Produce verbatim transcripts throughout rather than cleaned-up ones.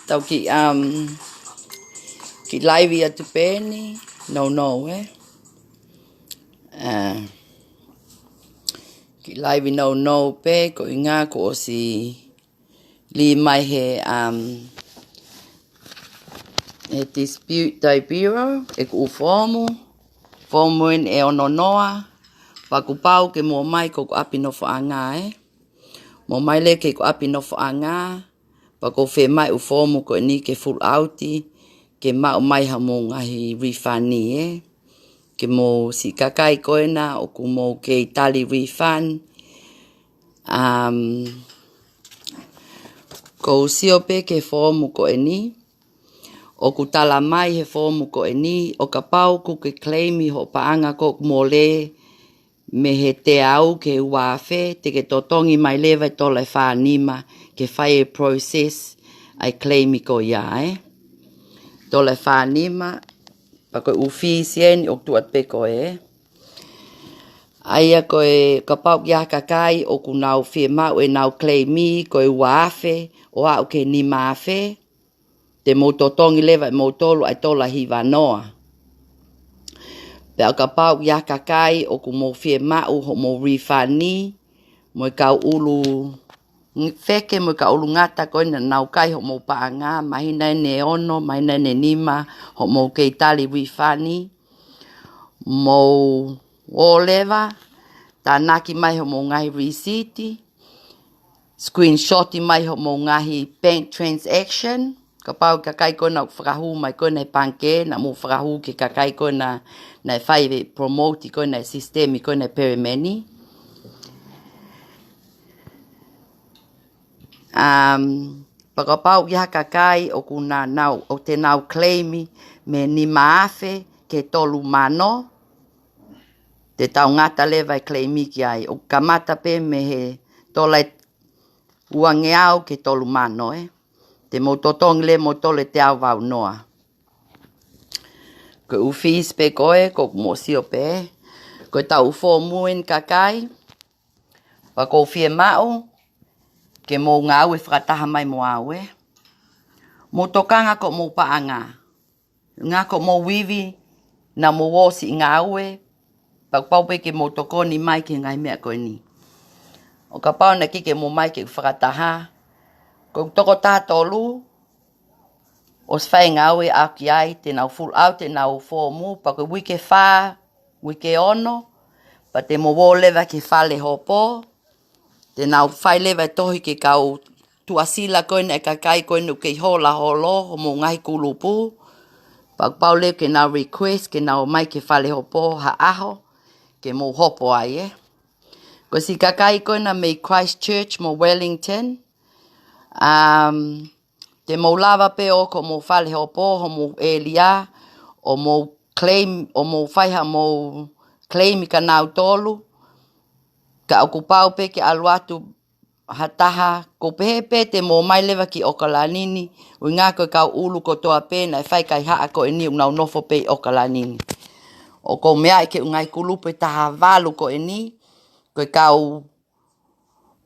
Tau kiʻi, um, kiʻi laivi atu pē eni, no, no, eh? Uh, kiʻi laivi no, no pē, ko e ʻuhinga kuo ʻosi lī mai he, um, he dispute tribunal, ʻeku foomu, foomu eni ʻe ono noa, pea kuo pau ke mou ō mai ki hoku ʻapi nofoʻanga, eh? Mou ō mai leva ki hoku ʻapi nofoʻanga, pea ʻoku ou fiemaʻu e foomu ko eni ke full out, ke maʻu mai haʻamou ngaahi refund, eh? Ki he siʻi kakai ko ena ʻoku mou kei tali refund. Um, ʻoku ou sio pē ki he foomu ko eni, ʻoku tala mai he foomu ko eni, ʻo kapau ʻoku ke claim hoʻo paʻanga ʻoku mole mei he teau ki he ua afe, te ke totongi mai leva e tola ʻe fā nima ke fai e process ʻa e claim ko ia, eh? Tola ʻe fā nima, pea ko e ʻū fees eni ʻoku tuʻu atu pē ko ē. ʻA ia ko e kapau ʻoku ʻi ai ha kakai ʻoku nau fiemaʻu ʻenau claim ko e ua afe ʻo aʻu ki he nima afe, te mou totongi leva ʻe moutolu ʻa e tola ʻe hiva noa. Pea ʻo kapau ʻoku ʻi ai ha kakai ʻoku mou fiemaʻu hoʻomou refund, mo e kau ʻulu ng-, feke mo e kau ʻulu ngata ko ena naʻa nau kai hoʻomou paʻanga, māhina eni ʻe ono, māhina eni ʻe nima, hoʻomou kei tali refund, mou ō leva, tānaki mai hoʻomou ngaahi receipt, screenshot mai hoʻomou ngaahi bank transaction, kapau ʻoku ʻi ai ha kakai ko ena ʻoku fakahū mai ko ena he pangikē, naʻa mou fakahū ki he kakai ko ena naʻe fai e promote ko ena e system ko ena e Pelemeni. Um, pea kapau ʻoku ʻi ai ha kakai ʻoku nau, ʻoku te nau claim mei he nima afe ki he tolu mano, te tau ngata leva e claim ki ai, ʻo kamata pē mei he tola ʻe uangeau ki he tolu mano, eh? Te mou totongi leva moutolu e teau valu noa. Ko e ʻū fees pē ko ē, ʻoku mou sio pē, ko ʻetau foomu eni kakai, pea ʻoku ou fiemaʻu ke mou ngāue fakataha mai mo au, eh? Mou tokanga ki hoʻomou paʻanga. Ngā ko mou ivi naʻa mou ō siʻi ngāue, pea kuo pau pē ke mou tokoni mai ki he ngaahi meʻa ko eni. ʻO kapau naʻe ʻikai ke mou ō mai ke fakataha, ko e tokotaha tolu ʻosi fai e ngāue ʻaki ai, te nau full out ʻenau foomu, pea ko e uike fā, uike ono, pea te mou ō leva ki he fale hopo, te nau fai leva e tohi ki he kau tuʻasila ko ena e kakai ko ena ʻoku kei hola holo hoʻomou ngaahi kulupu. Pea kuo pau leva ke nau request ke nau ō mai ki he fale hopo ha ʻaho ke mou hopo ai, eh? Ko e siʻi kakai ko ena mei Christchurch mo Wellington, um, te mou lava pē ʻo ō ki hoʻomou fale hopo, hoʻomou ʻēlia, ʻo mou claim, ʻo mou fai haʻamou claim kia nautolu, ka ʻoku pau pē ke ʻalu atu ha taha, ʻoku pehē pē te mou ō mai leva ki ʻOkalani ni, ʻuhinga ko e kau ʻulu kotoa pē naʻe fai e kaihaʻa ko eni ʻoku nau nofo pē ʻi ʻOkalani ni. ʻOku ou meaʻi ki he ʻū ngaahi kulupu ʻe taha valu ko eni, ko e kau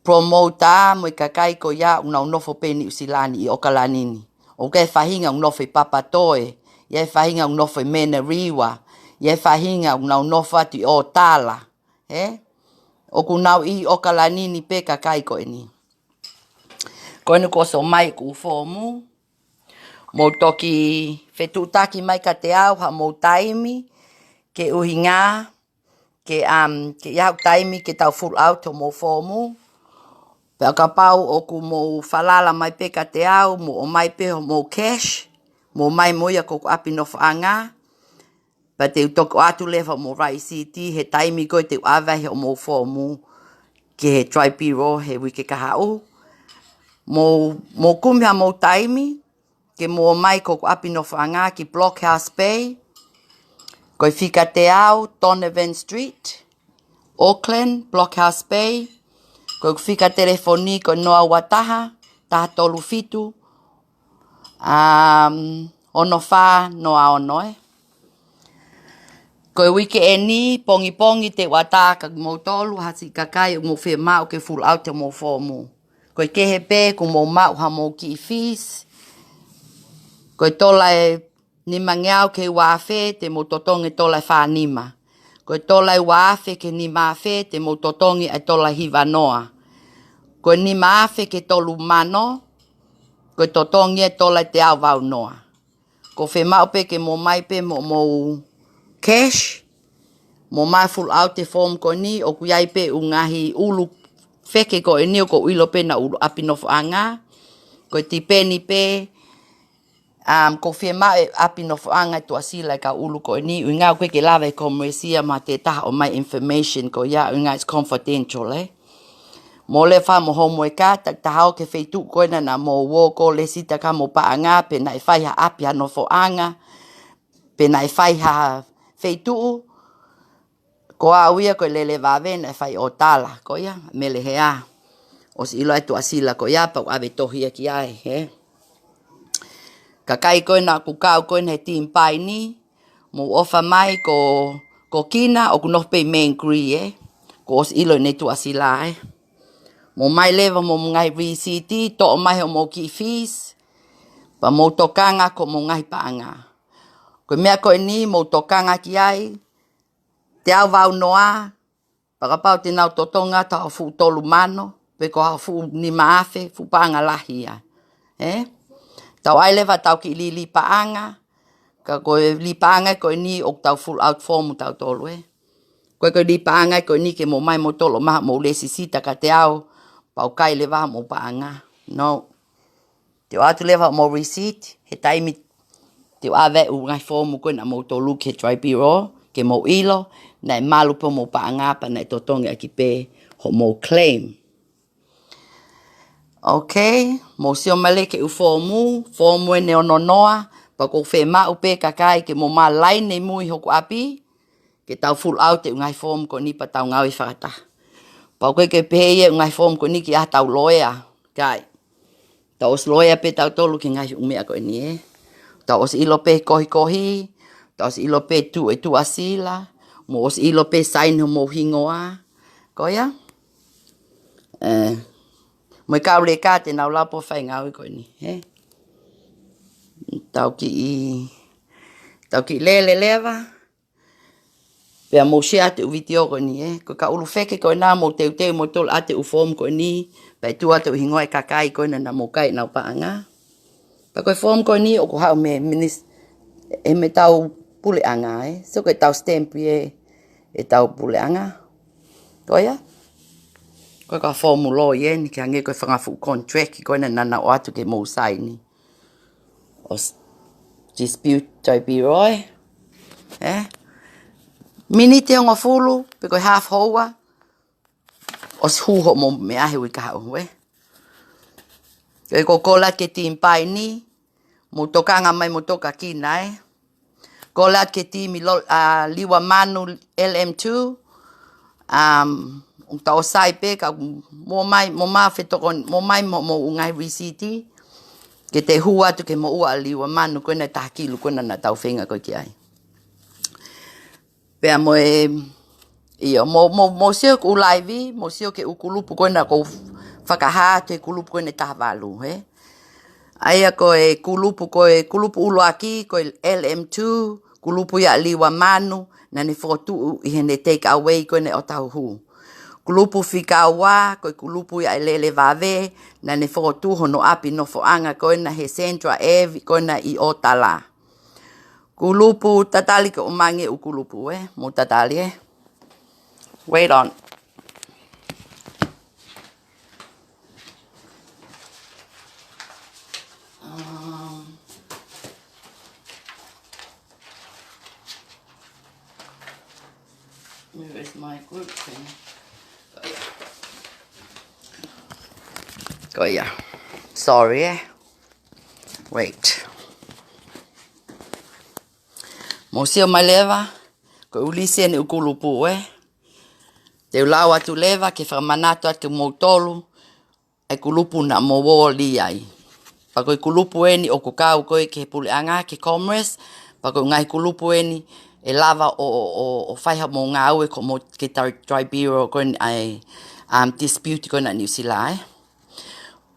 promoter mo e kakai ko ia ʻoku nau nofo pē ʻi Nuʻusila ni ʻi ʻOkalani ni. ʻOku ʻi ai e faʻahinga ʻoku nofo ʻi Papatoetoe, ʻi ai e faʻahinga ʻoku nofo ʻi Manurewa, ʻi ai e faʻahinga ʻoku nau nofo atu ʻi ʻŌtala, eh? ʻOku nau ʻi ʻOkalani ni pē kakai ko eni. Ko eni kuo ʻosi ō mai ʻeku foomu, mou toki fetuʻutaki mai kiate au haʻamou taimi, ki he ʻuhinga ke, um, ke ʻi ai haʻaku taimi ke tau full out hoʻomou foomu. Pea kapau ʻoku mou falala mai pē kiate au, mou ō mai pē hoʻomou cash, mou ō mai mo ia ki hoku ʻapi nofoʻanga, pea te u toki ʻoatu leva hoʻomou rāisiti he taimi ko ē te u ʻave ai hoʻomou foomu ki he tribunal he uike kahaʻu. Mou, mou kumi haʻamou taimi ke mou ō mai ki hoku ʻapi nofoʻanga ki Blockhouse Bay, ko e fika teau, Donovan Street, Auckland, Blockhouse Bay, ko e fika telefoni ko e noa ua taha, taha tolu fitu, um, ono fā noa ono, eh. Ko e uike ʻeni, pongipongi te u ʻatā kia moutolu ha siʻi kakai ʻoku mou fiemaʻu ke full out hoʻomou foomu. Ko e kehe pē kuo mou maʻu haʻamou kiʻi fees. Ko e tola ʻe nimangeau ki he uaafe, te mou totongi e tola ʻe fānima. Ko e tola ʻe uaafe ki he nimaafe, te mou totongi e tola ʻe hivanoa. Ko e nimaafe ki he tolumano, ko e totongi e tola ʻe teau vaunoa. Ko e fiemaʻu pē ke mou ʻomai pē mo hoʻomou cash, mou ō mai full out e foomu ko ʻeni, ʻoku ʻi ai pē ʻū ngaahi ʻulu feke ko ʻeni ʻoku ou ʻilo pē naʻa ʻulu ʻapi nofoʻanga. Ko e tipeni pē, um, ʻoku fiemaʻu ʻe ʻapi nofoʻanga e tuʻasila e kau ʻulu ko ʻeni, ʻuhinga ʻoku ʻikai ke lava ʻe he Commerce ia maʻa ha taha ʻo ʻomai information ko ia, ʻuhinga it's confidential, ē. Mou lea fā mo hoʻomou ʻeka, takitaha ʻo ki he feituʻu ko ena naʻa mou ō ko ē ʻo lēsisita ki ai hoʻomou paʻanga, pe naʻe fai ha ʻapi ha nofoʻanga, pe naʻe fai ha feituʻu, ko au ia ko e lele vave naʻe fai ʻo tala, ko ia, Mele Hea. ʻOsi ʻilo e tuʻasila ko ia, pea ʻave tohi ia ki ai, ē. Kakai ko ena ʻoku kau ko ena he team pai ni, mou ʻofa mai ko, ko Kina, ʻoku nofo pē ʻi Mangere, ē. Kuo ʻosi ʻilo ʻene tuʻasila, ē. Mou ō mai leva mo hoʻomou ngaahi receipt, toʻo mai hoʻomou kiʻi fees, pea mou tokanga ki hoʻomou ngaahi paʻanga. Ko e meʻa ko ʻeni, mou tokanga ki ai, teau vaunoa, pea kapau te nau totongi atu ha fuʻu tolumano, pe ko ha fuʻu nimaafe, fuʻu paʻanga lahi ia. Ē? Tau ʻai leva ʻetau kiʻi lī, lī paʻanga, ka ko e lī paʻanga ko ʻeni ʻoku tau full out foomu tautolu, ē. Ko e, ko e lī paʻanga ko ʻeni ke mou ō mai moutolu ʻo maʻu hoʻomou lēsisita kiate au, pea u kai leva hoʻomou paʻanga. No. Te u ʻoatu leva hoʻomou receipt, he taimi te u ʻave ʻū ngaahi foomu ko ena ʻa moutolu ki he Tribunal, ke mou ʻilo naʻe malu pē hoʻomou paʻanga pea naʻe totongi ʻaki pē hoʻomou claim. Ok, mou sio mai leva ki he ʻū foomu, foomu ʻeni ʻe ono noa, pea ʻoku ou fiemaʻu pē kakai ke mou ō mai line ʻi mui hoku ʻapi, ke tau full out e ʻū ngaahi foomu ko ʻeni pea tau ngāue fakataha. Pea ʻoku ʻikai ke pehē ia e ʻū ngaahi foomu ko ʻeni ki ha tau loea, kai. Tau ʻosi loea pē tautolu ki he ngaahi ʻū meʻa ko ʻeni, ē. Tau ʻosi ʻilo pē kohikohi, tau ʻosi ʻilo pē tuʻu e tuʻasila, mou ʻosi ʻilo pē saini hoʻomou hingoa. Ko ia? Ē, mo e kau leka te nau lava pē ʻo fai e ngāue ko ʻeni, ē. Tau kiʻi, tau kiʻi lele leva. Pea mou share atu e ʻū vitiō ko ʻeni, ē. Ko e kau ʻulu feke ko ena mou teuteu moutolu ʻaki e ʻū foomu ko ʻeni, pea ʻe tuʻu atu e hingoa e kakai ko ena naʻa mou kai ʻenau paʻanga. Pea ko e foomu ko ʻeni ʻoku haʻu mei he minis-, ē, mei heʻetau puleʻanga, ē. So ko ʻetau stamp ia ʻe heʻetau puleʻanga. Ko ia? Ko e kau foomu loi ʻeni, ke hangē ko e fanga fuʻu contract ko ena naʻa nau ʻoatu ke mou saini. ʻOsi dispute tai piro, ē? Miniti ʻe hongofulu, pe ko e half hour, ʻosi hū hoʻomou meʻa he uike kahaʻu, ē? Ko e, ko e kole atu ki he team pai ni, mou tokanga mai mo toka kina, ē? Kole atu ki he team ʻi Lo-, ʻa, Liua Manu L M two, um, ʻoku tau ʻosi sai pē ka mou ō mai, mou ō mai fetoko, mou ō mai mo, mo e ʻū ngaahi receipt, ke te hū atu ki he moʻua ʻa Liua Manu ko ena ʻe taha kilu ko ena naʻa tau feinga ko ē ki ai. Pea mo e, ʻio, mou, mou, mou sio ki he ʻū live, mou sio ki he ʻū kulupu ko ena ʻoku ou fakahā atu he kulupu ko ena ʻe taha valu, ē? ʻA ia ko e kulupu, ko e kulupu ʻuluaki, ko e L M two, kulupu ia ʻa Liua Manu, naʻa ne fokotuʻu ʻi heʻene take away ko ena ʻi ʻŌtāhuhu. Kulupu fika ua, ko e kulupu ia ʻa e Lele Vave, naʻa ne fokotuʻu hono ʻapi nofoʻanga ko ena he Sandra Eve ko ena ʻi ʻŌtala. Kulupu tatali ke ʻomange ʻū kulupu, ē, mou tatali, ē. Wait on. Um, where is my group thing? Ko ia. Ko ia. Sorry, ē. Wait. Mou sio mai leva, ko e ʻū lisi ʻeni ʻū kulupu, ē. Te u lau atu leva ke fakamanatu atu kia moutolu, ʻa e kulupu naʻa mou ō ʻo lī ai. Pea ko e kulupu ʻeni ʻoku kau ko ē ki he puleʻanga, ki he Commerce, pea ko e ngaahi kulupu ʻeni ʻe lava ʻo, ʻo, ʻo, ʻo fai haʻamou ngāue ko mo ke tri-, tribunal ko eni ʻa e, um, dispute ko ena New Zealand, ē.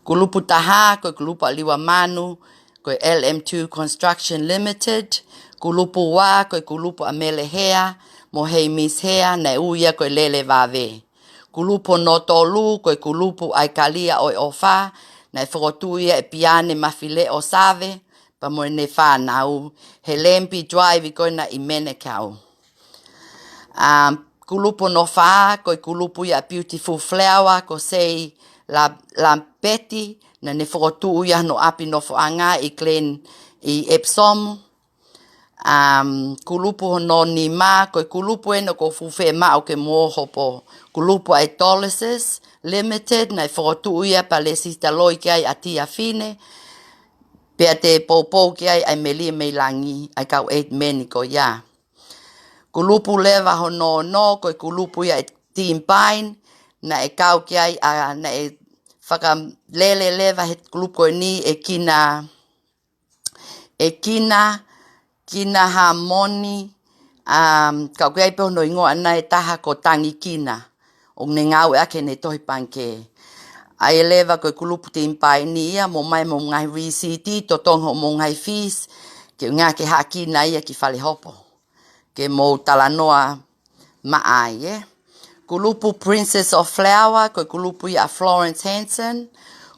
Kulupu taha, ko e kulupu ʻa Liua Manu, ko e L M two Construction Limited. Kulupu ua, ko e kulupu ʻa Mele Hea, mo Heimis Hea, naʻe ui ia ko e Lele Vave. Kulupu hono tolu, ko e kulupu ʻa e Kalia ʻo e ʻOfa, naʻe fokotuʻu ia ʻe Piane Mafileʻo Save, pea mo ʻene fānau, he lempi drive ko ena ʻi Manukau. Um, kulupu hono fā, ko e kulupu ia Beautiful Flower, ko Sei La-, Lampeti, naʻa ne fokotuʻu ia hono ʻapi nofoʻanga ʻi Glen, ʻi Epsom. Um, kulupu hono nima, ko e kulupu ena ʻoku ou fuʻu fiemaʻu ke mou hopo. Kulupu ʻa e Dolosis Limited, naʻe fokotuʻu ia pea lēsisita loi ki ai ʻa Tia Fine, pea te poupou ki ai ʻa e Melie mei Langi, ʻa e kau eight meni ko ia. Kulupu leva hono ono, ko e kulupu ia ʻa e Team Pine, naʻe kau ki ai ʻa, naʻe fakalele leva he kulupu ko eni ʻe Kina, ʻe Kina, Kina Hamoni, um, kau ki ai pē hono hingoa ʻana ʻe taha ko Tangi Kina, ʻoku ne ngāueʻaki ʻene tohi pangikē. ʻA ia leva ko e kulupu Team Pine ia, mou ʻomai homou ngaahi rīsiti, totongi homou ngaahi fees, ke ngā ke haʻakina ia ki Falehopo. Ke mou talanoa maʻa ai, ē. Kulupu Princess of Flower, ko e kulupu ia ʻa Florence Hanson.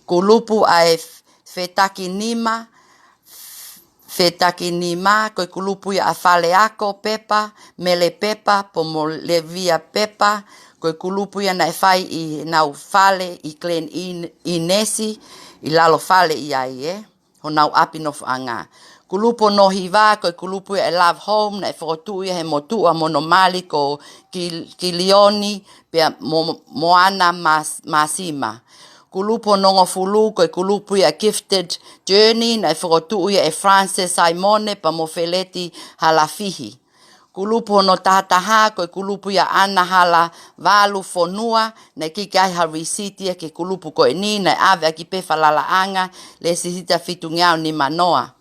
Kulupu ʻa e F-, Fetakinima, F-, Fetakinima, ko e kulupu ia ʻa Faleako Pepa, Mele Pepa, pea mo Levia Pepa, ko e kulupu ia naʻe fai ʻi heʻenau fale ʻi Glen In-, Inesi, ʻi lalo fale ʻi ai, ē. Honau ʻapi nofoʻanga. Kulupu hono hiva, ko e kulupu ia ʻa e Love Home, naʻe fokotuʻu ia he motuʻa mo hono mali ko Kil-, Kilioni, pea mo, Moana Mas-, Masima. Kulupu hono hongofulu, ko e kulupu ia Gifted Journey, naʻe fokotuʻu ia ʻe Frances Simone, pea mo Feleti Halafihi. Kulupu hono taha taha, ko e kulupu ia ʻa ʻAna Hala Valu Fonua, naʻe ʻikai ke ʻi ai ha rīsiti ia ki he kulupu ko eni, naʻe ʻave ʻaki pē falalaʻanga, lēsisita fitungeau nimanoa.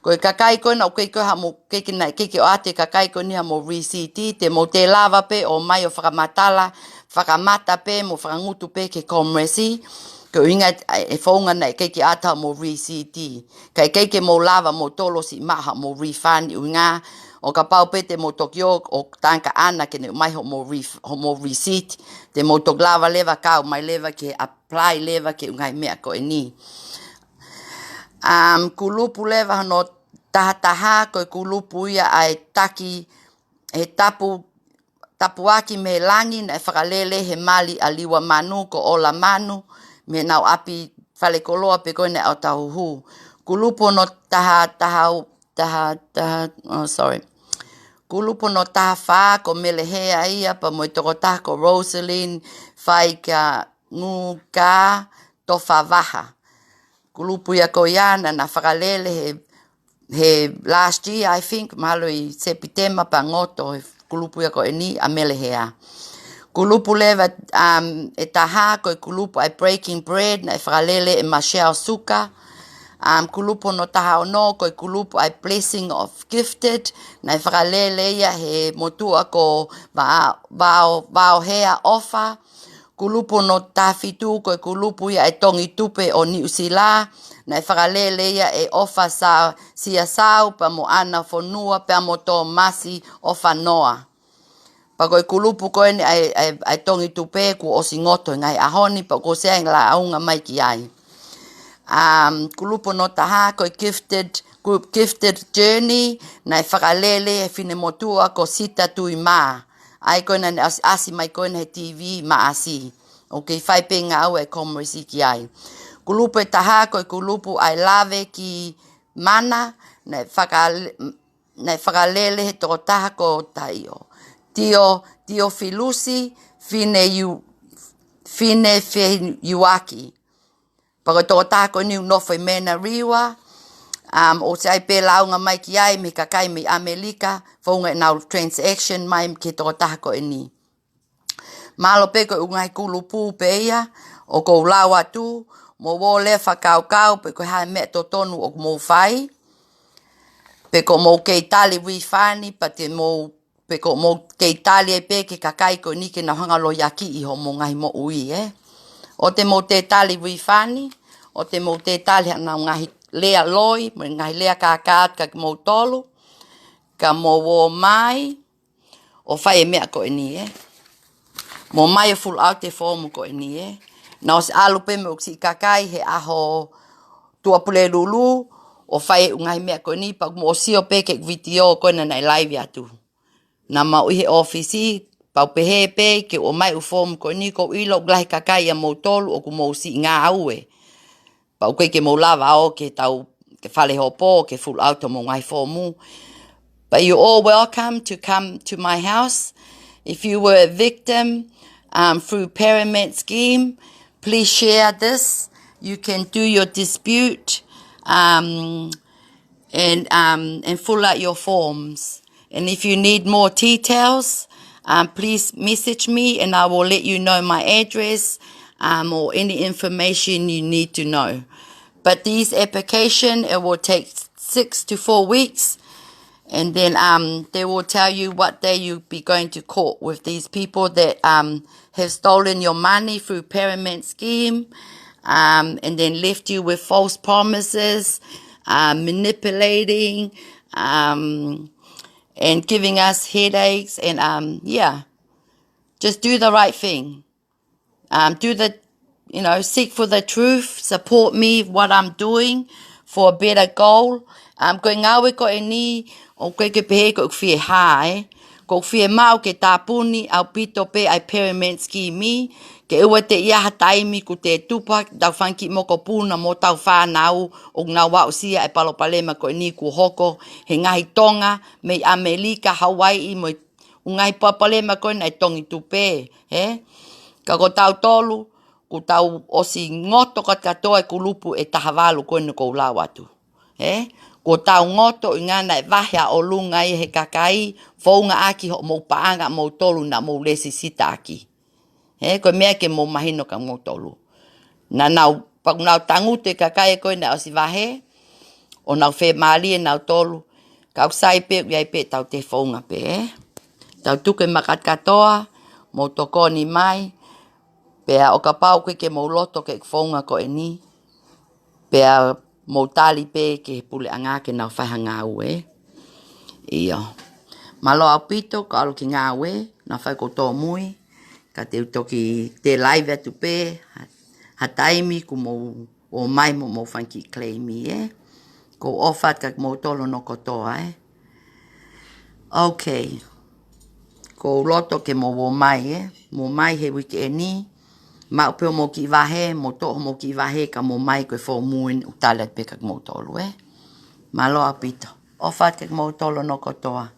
Ko e kakai ko ena ʻoku ʻikai ko ha mo, ʻikai ke na, ʻikai ke ʻoatu e kakai ko eni hamou rīsiti, te mou toe lava pē ʻo ʻomai ʻo fakamatala, fakamata pē mo fakangutu pē ki he Commerce, ko e ʻuhinga ʻe, ʻe founga naʻe ʻikai ke ʻoatu hamou rīsiti. Kae ʻikai ke mou lava moutolu ʻo siʻi maʻu hamou refund ʻuhinga, ʻo kapau pē te mou toki ō ʻo tangata ʻAna ke ne ʻomai homou ref-, homou receipt, te mou toki lava leva kau mai leva ke apply leva ki he ngaahi meʻa ko eni. Um, kulupu leva hono taha taha, ko e kulupu ia ʻa e taki, he tapu, tapuaki mei langi, naʻe fakalele he mali ʻa Liua Manu, ko Ola Manu, mei heʻenau ʻapi falekoloa pē ko ena ʻi ʻOtahuhu. Kulupu hono taha, taha, taha, taha, oh, sorry. Kulupu hono taha fā, ko Mele Hea ia, pea mo e tokotaha ko Rosaline Faika Nguka Tofa Vaha. Kulupu ia ko ia naʻa na fakalele he, he last year, I think, mahalo ʻi Sepitema pea ngoto he kulupu ia ko eni ʻa Mele Hea. Kulupu leva, um, ʻe taha ko e kulupu ʻa e Breaking Bread, naʻe fakalele ʻe Michelle Suka. Um, kulupu hono taha ono ko e kulupu ʻa e Blessing of Gifted, naʻe fakalele ia he motuʻa ko Va-, Vao, Vao Hea ʻOfa. Kulupu hono taha fitu ko e kulupu ia ʻa e Tongi Tupe ʻo Niu Sila, naʻe fakalele ia ʻe ʻOfa Sa-, Siasau, pea mo ʻAna Fonua, pea mo Tōmasi ʻOfa Noa. Pea ko e kulupu ko eni ʻa e, ʻa e, ʻa e Tongi Tupe kuo ʻosi ngoto he ngaahi ʻaho ni, pea kuo ʻosi ʻi ai e lāunga mai ki ai. Um, kulupu hono taha ko e Gifted, Group Gifted Journey, naʻe fakalele he finemotuʻa ko Sita Tuimā. ʻA ia ko ena naʻe ʻasi, ʻasi mai ko ena he T V Maʻasi. ʻOku kei fai pē ngāue ʻa e Commerce ki ai. Kulupu ʻe taha ko e kulupu ʻa e Lave ki Mana, naʻe fakale-, naʻe fakalele he tokotaha ko Taio. Tio, Tio Filusi, Fine Iu-, Fine Feiuaki. Pea ko e tokotaha ko eni ʻoku nofo ʻi Manurewa, um, ʻosi ʻi ai pē lāunga mai ki ai mei he kakai mei ʻAmelika, founga ʻenau transaction mai ki he tokotaha ko eni. Mālō pē ko e ʻū ngaahi kulupu pē ia, ʻoku ou lau atu, mou ō leva fakakaukau, pe ko e hā e meʻa totonu ʻoku mou fai. pe ko hoʻomou kei tali refund, pea te mou, pe ko hoʻomou kei tali ai pē ki he kakai ko eni ke nau hanga ʻo loiakiʻi hoʻomou ngaahi moʻui, ē. ʻOua te mou toe tali refund, ʻoua te mou toe tali haʻanau ngaahi lea loi, mo e ngaahi lea kākā atu kia kimoutolu, ka mou ō mai ʻo fai e meʻa ko eni, ē. Mou ō mai ʻo fill out e foomu ko eni, ē. Naʻa ku ʻosi ʻalu pē mo e siʻi kakai he ʻaho Tuʻapulelulu ʻo fai e ngaahi meʻa ko eni, pea mou sio pē ki he vitiō ko ena naʻe live atu. Naʻa mau ʻi he ʻōfisi, pea u pehē pē ke u ō mai e foomu ko eni, ʻoku ou ʻilo ʻoku lahi e kakai ʻia moutolu ʻoku mou siʻi ngāue. Pea ʻoku ʻikai ke mou lava ʻo ō ki he tau, ki he fale hopo ke fill out homou ngaahi foomu. But you're all welcome to come to my house. If you were a victim, um, through pyramid scheme, please share this. You can do your dispute, um, and, um, and fill out your forms. And if you need more details, um, please message me and I will let you know my address, um, or any information you need to know. But these application, it will take six to four weeks. And then, um, they will tell you what day you'll be going to court with these people that, um, have stolen your money through pyramid scheme, um, and then left you with false promises, uh, manipulating, um, and giving us headaches. And, um, yeah, just do the right thing. Um, do the, you know, seek for the truth, support me, what I'm doing for a better goal. Um, ko e ngāue ko eni, ʻoku ʻikai ke pehē ko ʻeku fie hā, ē. ʻOku ou fie maʻu ke tāpuni ʻaupito pē ʻa e pyramid scheme, ke ʻoua te ʻi ai ha taimi kuo te tupu ai hotau fanga kiʻi mokopuna mo hotau fānau ʻoku nau aʻusia e palopalema ko eni kuo hoko he ngaahi tonga mei ʻAmelika, Hauaiʻi mo e ʻū ngaahi palopalema ko ena ʻi Tongitupe, ē? Ka ko tautolu, kuo tau ʻosi ngoto kātoa e kulupu ʻe taha valu ko ena ʻoku ou lau atu, ē? Kuo tau ngoto ʻi he ngaahi vahe ʻa ʻolunga ia he kakai, founga ʻaki hoʻomou paʻanga ʻamoutolu naʻa mou lēsisita ʻaki. Ē, ko e meʻa ke mou mahino kia moutolu. Naʻa nau, pea kuo nau tangutu e kakai ko ena ʻosi vahe, ʻo nau fiemālie nautolu, ka ʻoku sai pē ʻoku ʻi ai pē ʻetau toe founga pē, ē. Tau tuku e makati kātoa, mou tokoni mai, pea ʻo kapau ʻoku ʻikai ke mou loto ki he founga ko eni, pea mou tali pē ki he puleʻanga ke nau fai ha ngāue, ē. ʻIo. Mālō ʻaupito, ko e ʻalu ki he ngāue, naʻa faʻa ʻoku ou tōmui, ka te u toki toe live atu pē ha, ha taimi kuo mou ō mai mo hoʻomou fanga kiʻi claim, ē. ʻOku ou ʻofa atu kia moutolu hono kotoa, ē. Okay. ʻOku ou loto ke mou ō mai, ē. Mou ō mai he uike ni, maʻu pē hoʻomou kiʻi vahe, mou toʻo hoʻomou kiʻi vahe, ka mou ō mai ko e foomu eni ʻoku tali atu pē kia moutolu, ē. Mālō ʻaupito. ʻOfa atu kia moutolu hono kotoa.